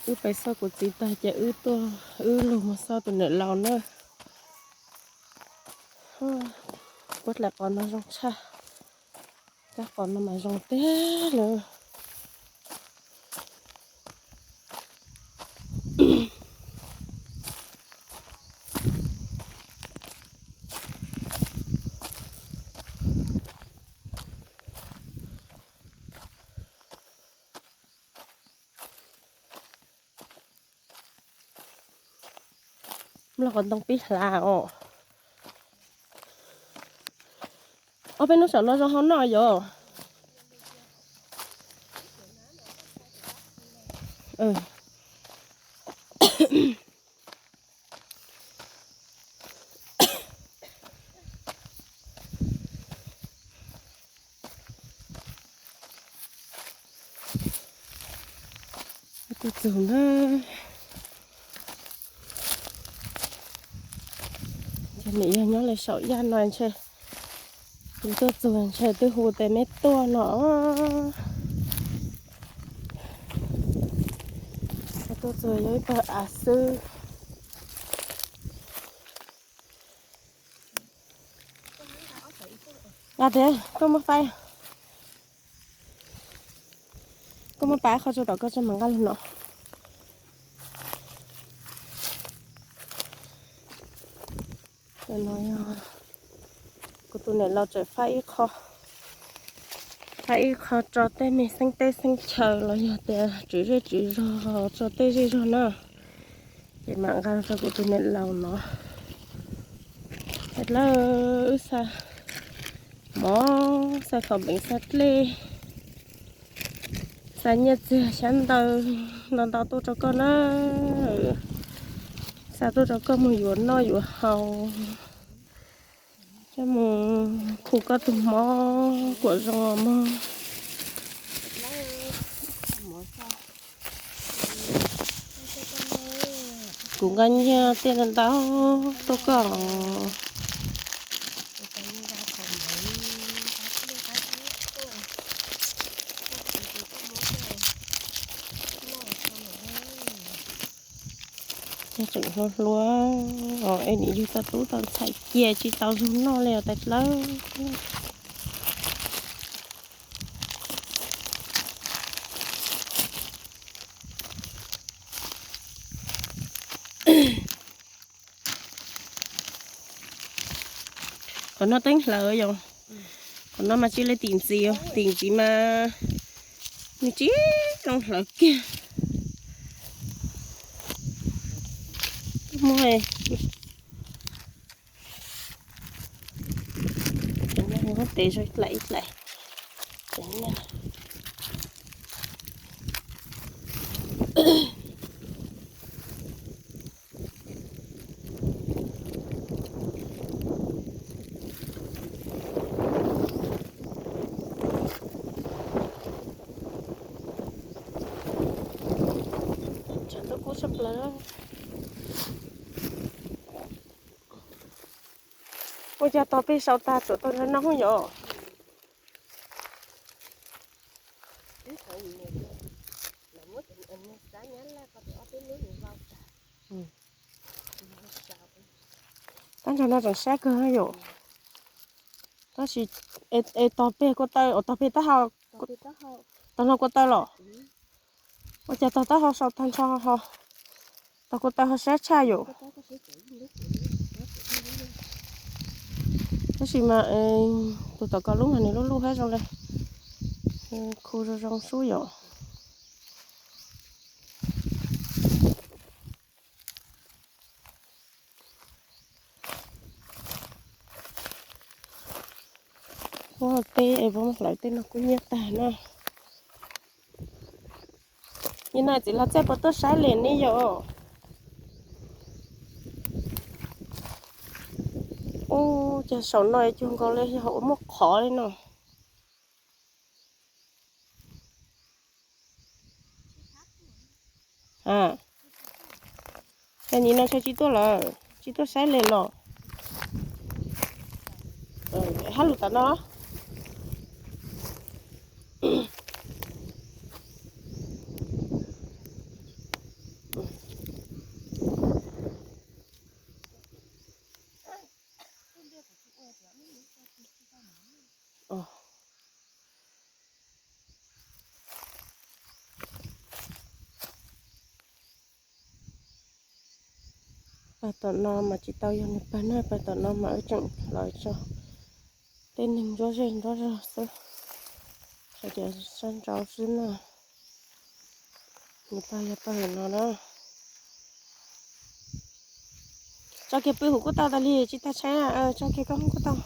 Wb pais xauj kuv txiv tag ces wb tuaj, wb lug mus xauj tus niam laus na. Puab dlaim qos no zoo tshaj, rab qos no mas zoo tiag lawm. Los qos ntoo pib hlav os. Ob peb hnub saum no zoo hau noj yom. Tuaj txug na, ntshe nim yog nyob li saum yaj no ntshe, yus tuaj txug ntshe twb hu tes meb tuaj no. Tuaj txug yog ib pawg av xwb. Nqa tiag, koj muab faib, koj muab pab qhov tsua tom koj tso mas nqa lug no. Kuv tus niam laus tseem faib ib qho, faib ib qho tso tej me xeeb teb xeeb chaw los yog tias tswv zej tswv zog, tso tej zej zog na. Ces mam nqa rau kuv tus niam laus no. Lawv wb xa mov, xa khaub npeev, xa dlej, xa nyiaj txiag xyab ntawv ntau ntau tuaj rau koj na. Xa tuaj rau koj mus yuav noj yuav haus, coj mus khu koj tus mob kuam zoo mog. Kuv nqa nyiaj tej ntau tuaj koj. Tseem hluas hluas os, es nim yug tau tub tau ntxhais cia tsis tau zug noj li os tais dlawb. Qhov no teeb hlawv yom. Qhov no mas tsis li tim ntxiv, tim ntxiv mas nws tsis zoo hlawv kiag. Muab tes zoo ib dlaim ib dlaim. Tshav ntuj kub tshaj plaws. Ua cas tog peb sau tag tsuav tau nrog noj hub yom? Tab nrog no tseem sab kawg yom. Tab sis es tog peg kua taw, tog peg taub hau, tog no kua taw los. Ua cas tog taub hau sau tag nrho ho, tog kua taw ho sab tshaj yom. Tab sis mas tus tom ko lub mas nws lub lub hab zoo li khu zoo zoo sub yom. Ua teb es ua hlawv tej no kuj nyiaj tag na. Nim no txiv Los Txaij puas tuaj saib les ne yom? Ua cas saum no cuag nkaus li yog ua muaj qhov li no. Cas nim no ntshe tsis tuaj lawm, tsis tuaj saib les los. Hab lug tom no. Pawg tom no mas tsis tau yog nws pawg na, pawg tom no mas wb tseem lawv tso tej neeg nruab zej nruab zog xwb, hais tias sab nraud xwb na. Nws pawg yog pawg no na. Tso kiag pw hauv kuj tau tas li, tsis tas tshaib, tso kiag koj hauv kuj tau.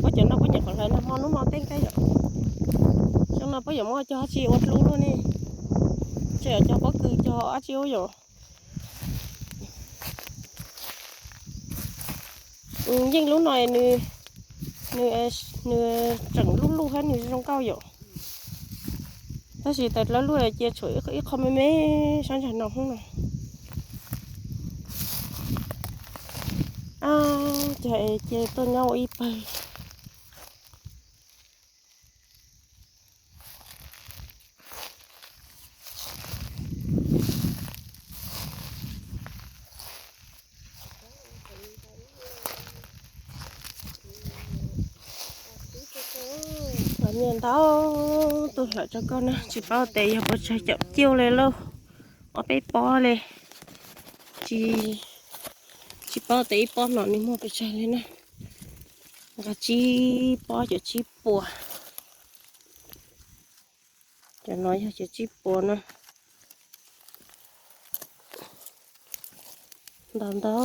Puab cov no puab nyuam qhuav hlawv nag hmo hnub no tej nqaij yom. Xyoo no puab yuav muab cog dab tsi ua dlub luaj ne. Tseem cog pob kws cog dab tsi ua yom. Yeej lub no nws, nws tseem luj luj thiab nws zoo nkauj yom. Tab sis tas dlawb luaj cia tshuav ib qho me me sab ntsag no hnub no. Cas ces tuaj nyob ua ib pawg. Qhov niag ntau tuaj hlawv rau koj na, tsis paub tias yog puas tsawg caum ciuj li lauj, ob peb pob li. Tsis, tsis paub tias ib pob no nws muaj pes tsawg li na. Nqa tsib pob cov tsib puas. Cov no yog cov tsib puas na. Ntau ntau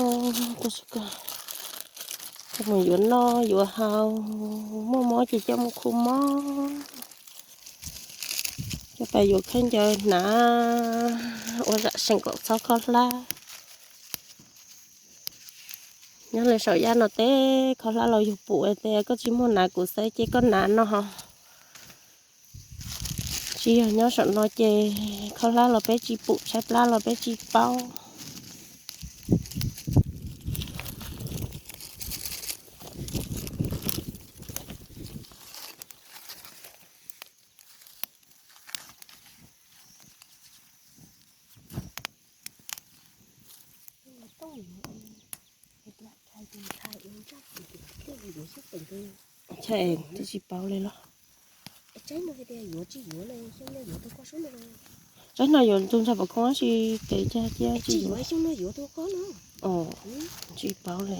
tuaj tsis koj, coj mus yuav noj yuav haus, muaj mob ces coj mus khu mob, coj pais yuav khaub ncaws hnav ua zam seem kom txhob khaub hlab. Nyob li saum yaj no tej khaub hlab los yug pum tias koj tsis muaj hnav kuv xav ces koj hnav no ho. Tsis yog nyob saum no ces khaub hlab los peb tsis pum, tshaib plab los peb tsis paub. Ntshai twb tsis paub li los. Tsaib no yuav tus ntshai pom koob tsis tes cia cia tsis yuav. Tsis paub li.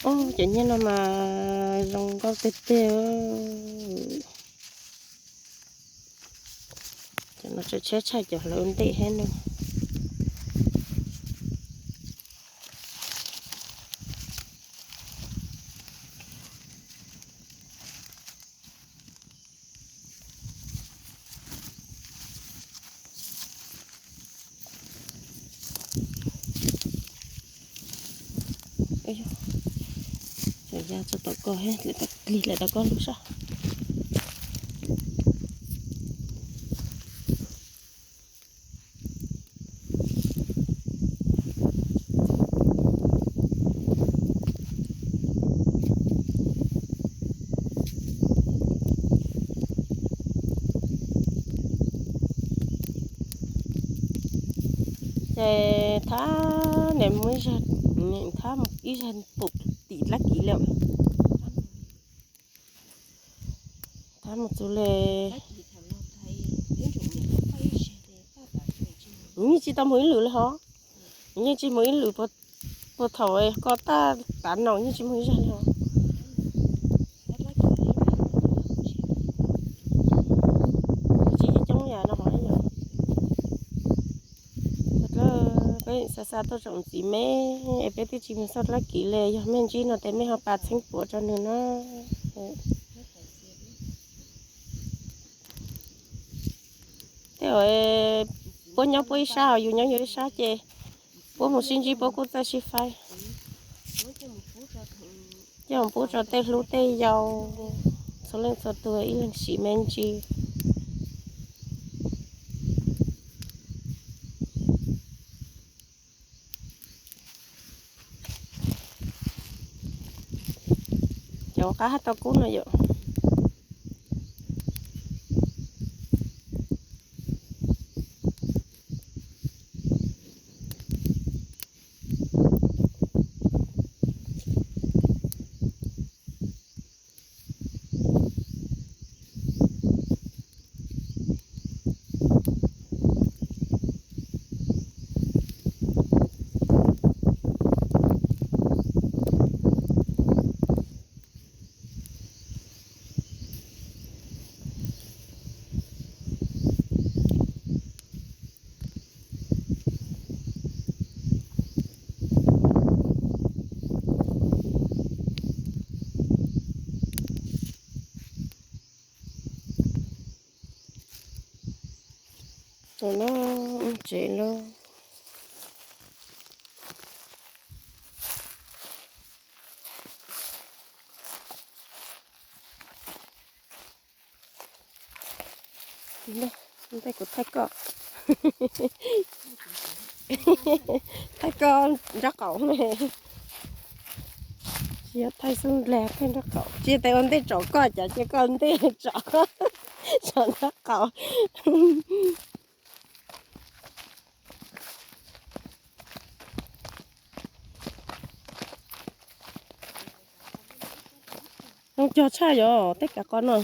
Cov nyiaj no mas zoo nkauj tiag tiag. Cov no tseem tshiab tshaj cov hlawv ntej thiab no. Cov ya txog tom ko, lig lawm tom ko lub sab. Ces thab niam mus ib zag, niam thab mus ib zag pum tim dlab kiv li. Thab mus txug le. Yeej tsis tau mus ib lwm li hos. Yeej tsis mus ib lwm, puag thaum ko taj tav no yeej tsis mus ib zag li hos. Tsis coob yam no hos. Peb xa xa tuaj tsoom txiv me, es peb twb tsis mus txog dlab kiv li, yog mej ntsib no tes mej ho pas txheeb puav rau nws na. Tej zaum puab nyob puab ib sab, yus nyob yus ib sab ces puab mus sib ntsib puab kuj txawj sib faib. Coj mus pub rau tej hlub tej yau, txhua leej txhua tug ib leeg sim me ntsis. Cov qab hab tau kub no yom. Tus no mus tsev lawm. Ntej kuv thaij koj, thaij koj nraub qaum ne. Tsis yog thaij xub ntiag, thaij nraub qaum. Tsis yog ua ntej tsom koj, cas cia koj ntej tsom, tsom nraub qaum. Zoo cog tshaj yom tej kav qos no.